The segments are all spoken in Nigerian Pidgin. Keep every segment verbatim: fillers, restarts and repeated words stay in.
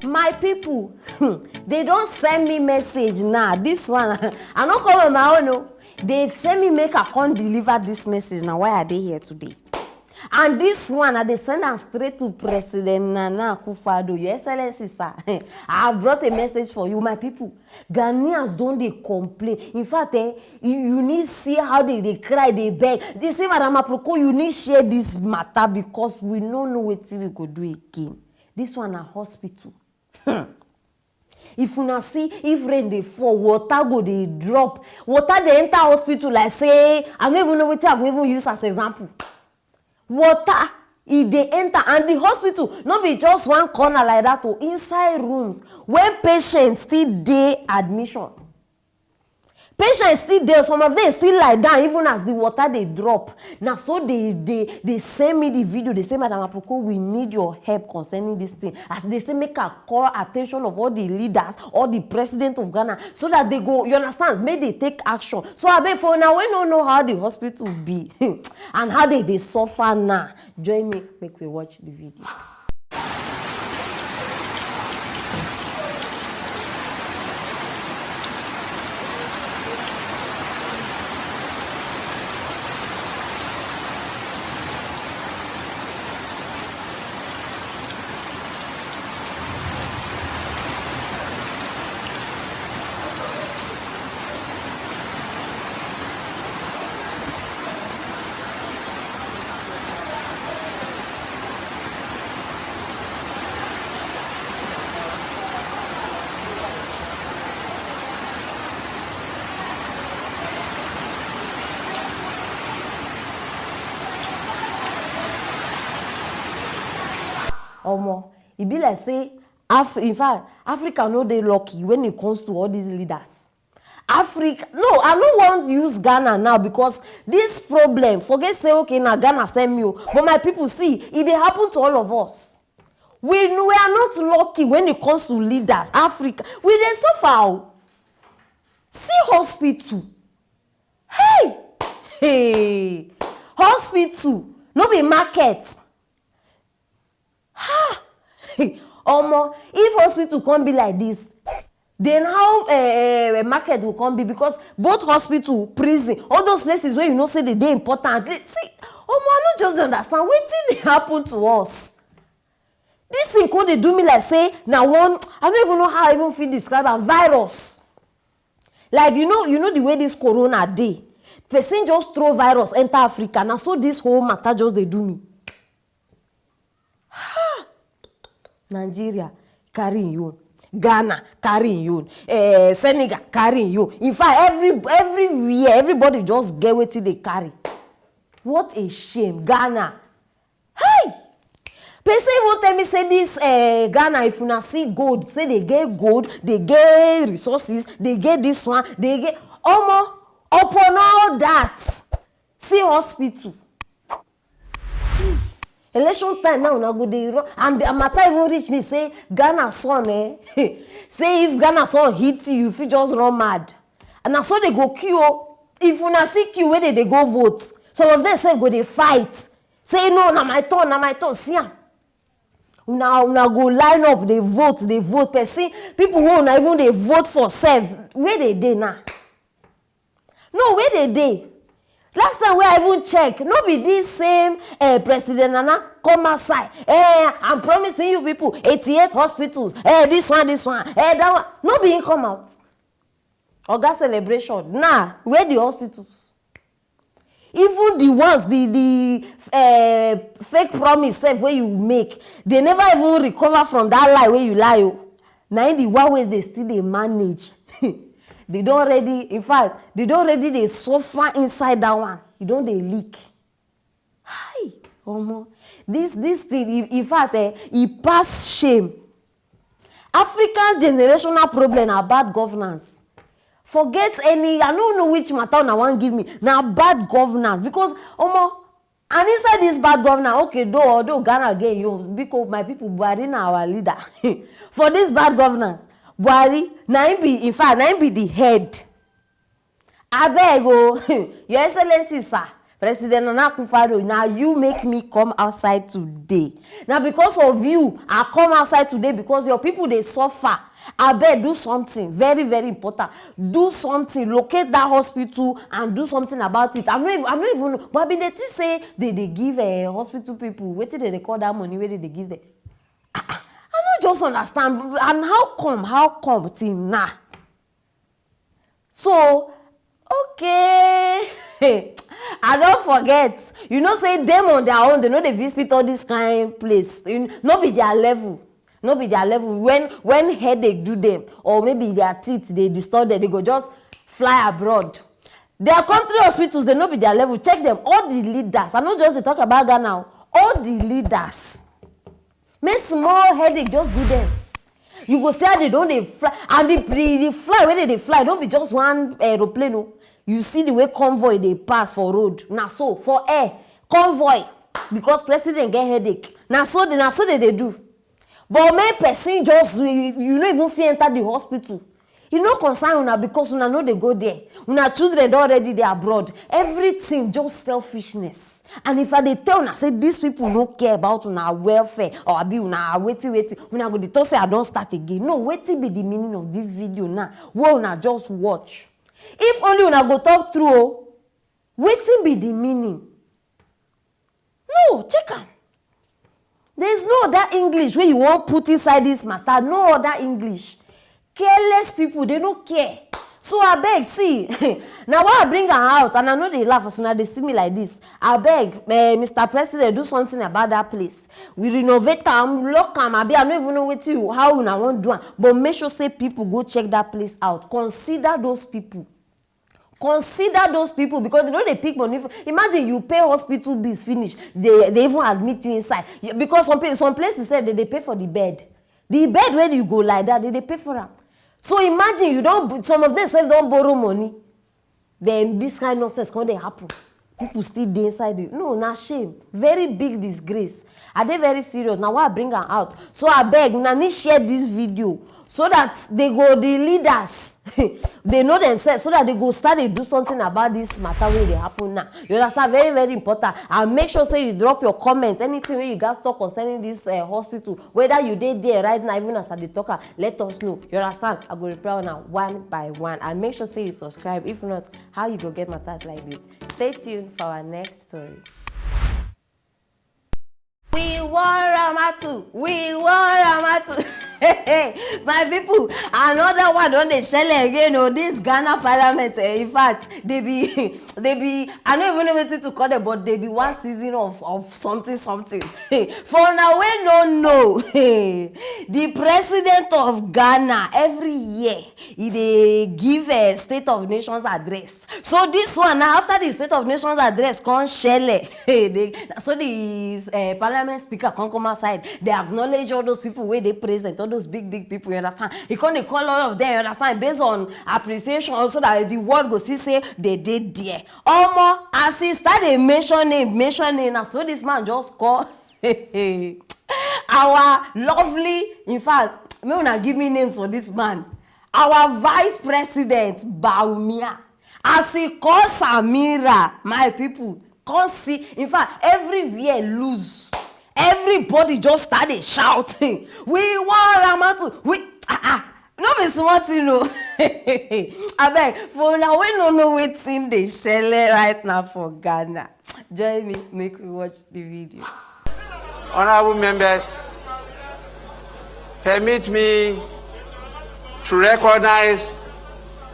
My people, they don't send me message now. This one, I no come on my own. Oh. They send me make I come deliver this message. Now why are they here today? And this one, I dey send am straight to President Nana Akufo-Addo. Your Excellency, sir, I have brought a message for you, my people. Ghanaians don dey complain. In fact, eh, you, you need see how they dey cry, dey beg. They say, Madam Aproko, you need share this matter because we no know wetin we go do again. This one na hospital. Hmm. If una see, if rain dey fall, water go dey drop. Water dey enter hospital like say, I no even know wetin I go even use as example. Water, e dey enter, and the hospital no be just one corner like that o, inside rooms wey patients still dey admission. Patients still dey, some of them still lie down even as the water dey drop. Na so they dey dey send me the video, they say, Madam Aproko, we need your help concerning this thing. As they say make I call attention of all the leaders, all the president of Ghana, so that they go, you understand, make they take action. So abeg, for una wey no know how the hospital be and how they dey suffer now, join me make we watch the video. Omo, e be like say Af in fact, Africa no dey lucky when it comes to all these leaders. Africa, no, I no wan use Ghana now because this problem, forget say, okay, na Ghana send me o, but my people, see, e dey happen to all of us. We we are not lucky when it comes to leaders. Africa, we dey suffer o. See hospital. Hey! Hey! Hospital, no be market. Ha! Omo, if hospital come be like this, then how uh, uh, market go come be? Because both hospital, prison, all those places where you know say they dey important. See, omo, I no just dey understand wetin dey happen to us. This thing come dey do me like say na one, I no even know how I even fit describe am, virus. Like, you know, you know the way this corona dey, person just throw virus enter Africa. Na so this whole matter just dey do me. Ha! Nigeria carry im own, Ghana carry im own, eh, Senegal carry im own. In fact, every everywhere, everybody just get wetin dey carry. What a shame, Ghana. Hey! Person even tell me say this eh, Ghana, if una see gold, say they get gold, they get resources, they get this one, they get omo, upon all that, see hospital. Election time now, una go dey run, and the matter even reach me say Ghana son eh, say if Ghana son hit you, you fit just run mad. And na so they go queue o. If una see queue wey they dey go vote, some of them sef go dey fight. Say no, na my turn, na my turn. See am. Una una go line up, dey vote, dey vote. Person, people wey una even dey vote for sef, where they dey now? No, where they dey? Last time wey I even check, no be this same eh, President Nana come outside. Eh, I'm promising you people eighty-eight hospitals. Eh, this one, this one. Eh, that one. No be him come out. Oga Celebration, now, where the hospitals? Even the ones, the the uh, fake promise sef wey you make, they never even recover from that lie wey you lie o. Na im the one wey they still dey manage. They don already, in fact, they don already dey suffer inside that one. E don dey leak. Hi, omo, this this thing, in in fact, eh, e pass shame. Africa's generational problem na bad governance. Forget any, I no know which matter una wan give me. Na bad governance because, omo, and inside this bad governance, okay, though, although Ghana again, yo, because my people, Buhari na our leader. For this bad governance, Buhari na him be, in fact, na him be the head. Abeg o, your excellency, sir, President Nana Akufo-Addo, na you make me come outside today. Na because of you I come outside today, because your people dey suffer. Abeg, do something very, very important. Do something, locate that hospital and do something about it. I'm not even, I'm not even, but I bin dey think say they dey give uh, hospital people, wetin they dey call that money wey they dey give them? I, I no just understand. And how come, how come till now? So, okay. I don't forget. You know say them on their own, they no dey visit all this kind place. You kn- no be their level. No be their level. When when headache do them, or maybe their teeth they disturb them, they go just fly abroad. Their country hospitals, they no be their level. Check them. All the leaders. I no just dey talk about Ghana. O. All the leaders. Make small headache just do them. You go see how they don dey fly, and the the, the fly wey they dey fly no be just one aeroplane o. You see the way convoy dey pass for road, na so for air, convoy, because president get headache. Na so they na so they dey do. But make person just you, you no even fit enter the hospital. E no concern una because una no dey go there. Una children don already dey abroad. Everything just selfishness. And if I dey tell una say these people no care about una welfare or abi una wetin wetin, una go dey talk say I don start again. No, wetin be the meaning of this video now wey una just watch? If only una go talk true o, wetin be the meaning? No, check am. There is no other English wey you wan put inside this matter. No other English. Careless people, they no care. So abeg, see, na why I bring am out, and I no dey laugh as una dey see me like this. Abeg, eh, Mister President, do something about that place. We renovate am, lock am, abi I no even know wetin you, how una wan do am, but make sure say people go check that place out. Consider those people. Consider those people, because they no dey pick money for. Imagine you pay hospital bills finish, they they even admit you inside. You- because some pla- some places say they dey pay for the bed, the bed where you go like that, they dey pay for am. So imagine you don some of them sef don borrow money. Then this kind nonsense come dey happen. People still dey inside it. No, na shame. Very big disgrace. I dey very serious. Na why I bring am out. So abeg, una need share this video so that they go the leaders they know themselves, so that they go start dey do something about this matter wey dey happen now. You understand? Very, very important. And make sure say you drop your comment, anything wey you gats talk concerning this uh, hospital, whether you dey there right now, even as I dey talk am, let us know. You understand? I go reply una one by one. And make sure say you subscribe. If not, how you go get matters like this? Stay tuned for our next story. We want Ramatu. We want Ramatu. My people, another one don dey shele again o. This Ghana parliament, eh, in fact, they be, they be. I no even know wetin to call them, but they be one season of of something something. For una wey no know, the president of Ghana every year he dey give a state of nations address. So this one now, after the state of nations address come shele, they, so the uh, parliament speaker come come outside. They acknowledge all those people where they present, all those big big people. You understand? He come dey call all of them. You understand? Based on appreciation, also that the world go see say they did there. Omo, as he start dey mention name, mention name, na so this man just call our lovely, in fact, make una give me names for this man. Our vice president, Bawumia, as he call Samira, my people, come see. In fact, everywhere lose. Everybody just start dey shout, "We want Ramatu! We ah ah!" No be small thing o. Abeg, for una wey no know wetin dey shele right now for Ghana, join me make we watch the video. Honorable members, permit me to recognize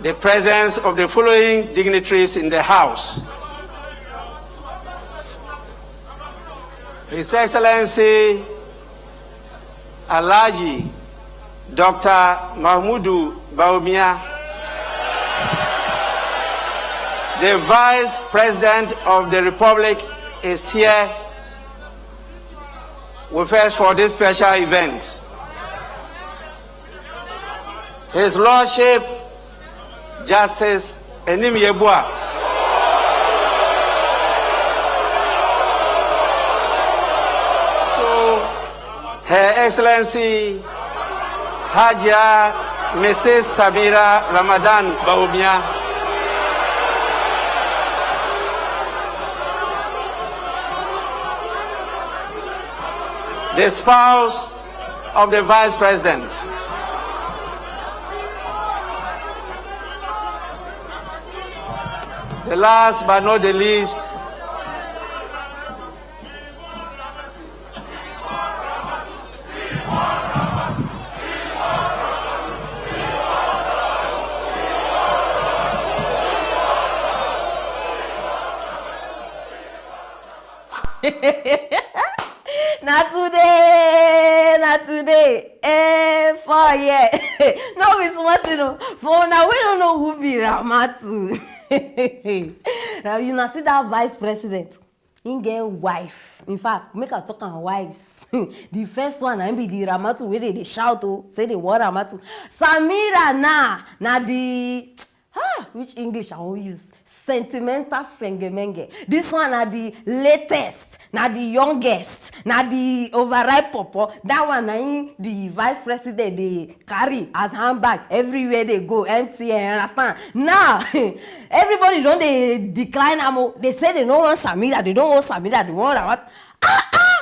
the presence of the following dignitaries in the House. His Excellency Alhaji Doctor Mahmudu Bawumia, the Vice President of the Republic, is here with us for this special event. His Lordship, Justice Enim Yeboah. To Her Excellency Hajia Missus Samira Ramadan Bawumia. The spouse of the vice president. The last but not the least, Na today, na today, eh, for here. No be small thing o. For una wey no know who be Ramatu. Now una see that vice president. He get wife. In fact, make I talk am wives. The first one na him be the Ramatu wey dey dey shout o, say dey want Ramatu. Samira na na the ah, which English I wan use? Sentimental sengemenge. This one na the latest, na the youngest, na the overripe popo. That one na him the vice president dey carry as handbag everywhere dey go, M T N, understand? Now, everybody don dey decline am o. They say they no want Samira, they don't want Samira, they want Rawat. Ah ah!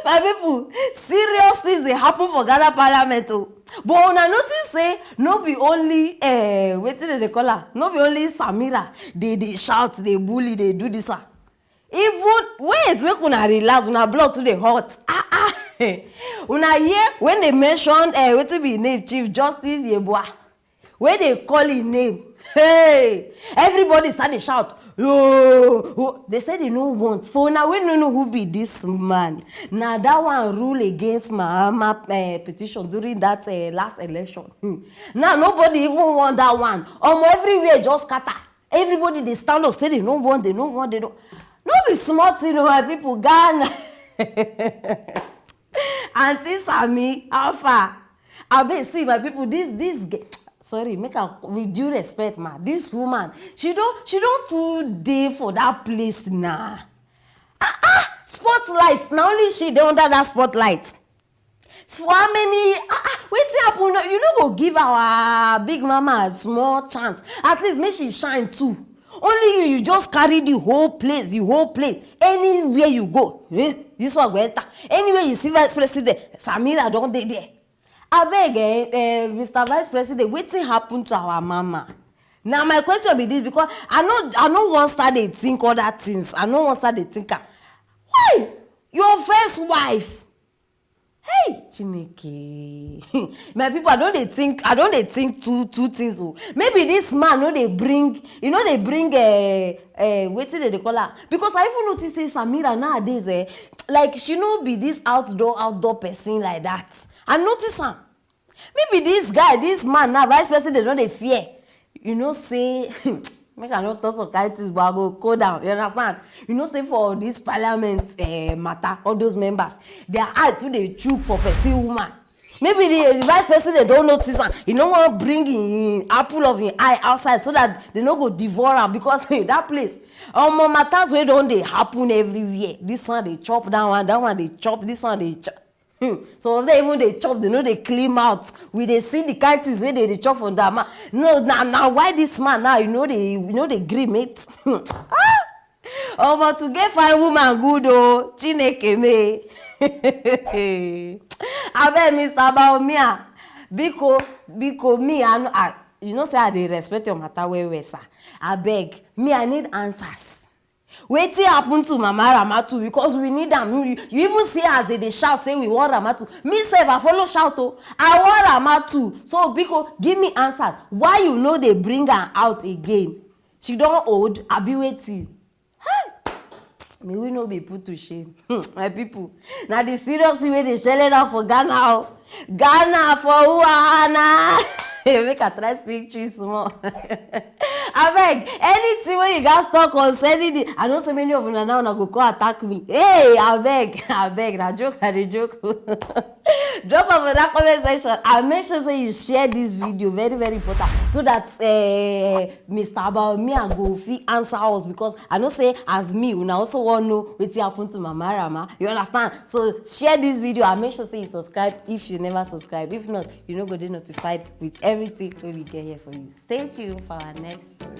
My people, serious things dey happen for Ghana parliament o. But una notice say no be only eh, wetin dem dey call am, no be only Samira dey dey shout, dey bully, dey do this one. Even wait, make una relax, una blood too dey hot. Ah ah! Una hear when they mention eh, wetin be him name, Chief Justice Yeboah, wey dey call him name. Hey! Everybody start dey shout, oh, oh. They say they no want. For una wey no know who be this man, na that one rule against Mahama eh, petition during that eh, last election. Hmm. Now nobody even want that one. Omo, everywhere just scatter. Everybody dey stand up say they no want, they no want, they no. No be small thing o, my people. Ghana. Aunty Sami, how far? Abeg, see, my people, this this ge- sorry, make I, with due respect, ma, this woman, she don she don too dey for that place na. Ah ah, spotlight, na only she dey under that spotlight. For how many ah ah, wetin happen now? You no go give our big mama small chance, at least make she shine too. Only you, you just carry the whole place, the whole place. Anywhere you go, eh, this one go enter. Anywhere you see vice president, Samira don dey there. Abeg eh, eh, Mister Vice President, wetin happen to our mama? Na my question be this, because I no I no wan start dey think other things. I no wan start dey think am. Why? Your first wife. Hey, Chineke. My people, I don dey think, I don dey think two two things o. Maybe this man no dey bring, e no dey bring eh, eh, wetin dem dey call am? Because I even notice say Samira nowadays eh, like she no be this outdoor outdoor person like that. I notice am. Maybe this guy, this man now, vice president don dey fear. You know say make I no talk some kind things, but I go cool down. You understand? You know say for this parliament eh, matter, all those members, their eye too dey chook for person woman. Maybe the vice president don notice am. He no wan bring him apple of him eye outside so that they no go devour am, because that place, omo, matters wey don dey happen everywhere. This one dey chop that one, that one dey chop, this one dey chop. Hmm. Some of them even dey chop, they no dey clean mouth. We dey see the kind things wey they dey chop from their mouth. No, na na why this man now, you know they you know they gree mate. Ah! Omo, to get fine woman good o, Chineke me. Abeg, Mister Baomia, biko, biko, me, I, no, I, you know say I dey respect your matter well well, sir. Abeg, me, I need answers. Wetin happen to Mama Ramatu? Because we need am. You, you even see as they dey shout say we want Ramatu. Me sef, I follow shout o. I want Ramatu. So, biko, give me answers. Why you no dey bring am out again? She don old, abi wetin? Hey! May we no be put to shame. My people, na the serious thing wey dey shele now for Ghana o. Ghana for who, ah, na? Make I try speak Twi small. Abeg, anything wey you gats talk concerning the, I know say many of una now una go come attack me. Hey, abeg, abeg, na joke I dey joke. Drop am for that comment section and make sure say you share this video, very very important, so that eh, Mister Baomia go fit answer us, because I know say as me, una also wan know wetin happen to Mama Rama. You understand? So share this video and make sure say you subscribe if you never subscribe. If not, you no go dey notified with everything wey we get here for you. Stay tuned for our next story.